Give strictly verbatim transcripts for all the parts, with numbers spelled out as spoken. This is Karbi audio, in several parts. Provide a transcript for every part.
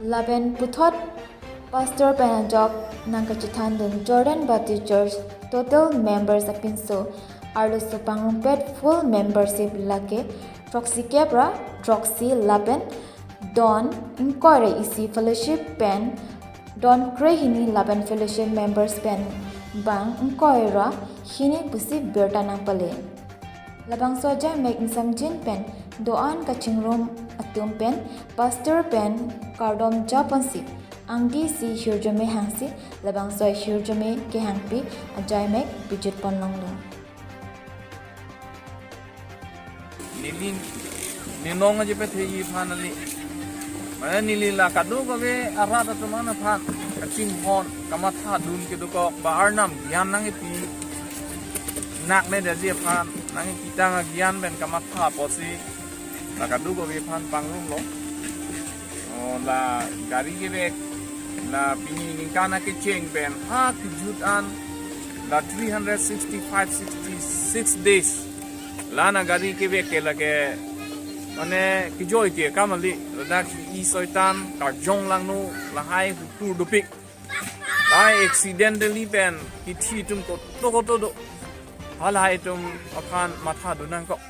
Lapen puthot pastor pen ajok nangkachethan dun Jordan Baptist Church total members apinso arloso pangrumpet full membership lake throksi kep ra throksi lapen don ingkoi ra isi fellowship pen don krehini lapen fellowship members pen bang ingkoi ra hini pusi birta nangpale. Labangso ajaimek ingsamjin pen do-an kachingrum atum pen pastor pen kardom japonsi angdi si hirjume hangsi labangso hirjume kehangpi ajaimek pijut ponlonglo. Neli ninong aje pethe-i aphan ali. Mane neli la kadokave arat atum aphan kachinghon kamatha dun kedokok ba Arnam gyan nangkipi. Nak ne daji aphan nangkipi tang agyan pen kamatha apotsi la kadokave aphan pangrumlo. O, la gari kevek, la pini ningkan akecheng pen ha kejut an la three hundred sixty-five, sixty-six days. La na gari kevek ke lake mane kejoi ke kamali, ladak i soitan karjong langno lahai hutur dopik. Lahai accidentally pen kithi atum koto koto do. Halahai atum aphan matha dun nangkok.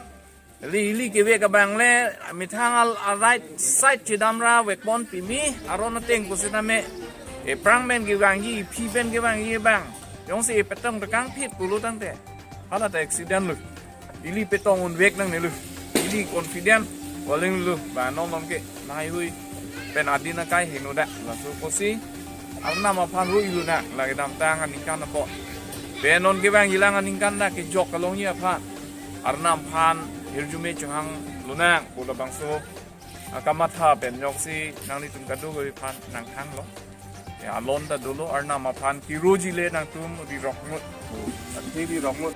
Ili, ili kevek abang le methang al, a right side chedam ra vekpon pimi aron ateng pusitame. Ephrang pen kevangji, ephi pen kevangji abang jongsi epetong tekang phit pulo tangte hala ta accident lo. Ili petong unvek nangne lo. Ili confident valing lo ba non non ke nai hui pen adin akai heno da. Laso apotsi Arnam aphan ru ilu na lake damtang aningkan apot. Pen non kevangjilang aningkan da kejok kalongji aphan Arnam aphan hirjume chunghang lonang pu labangso akamatha pen nyoksi nanglitum kadokave aphan nangthanglo. Ya, alon ta dolo, Arnam aphan kiroji le nangtum rirok ngut. Athe rirok ngut.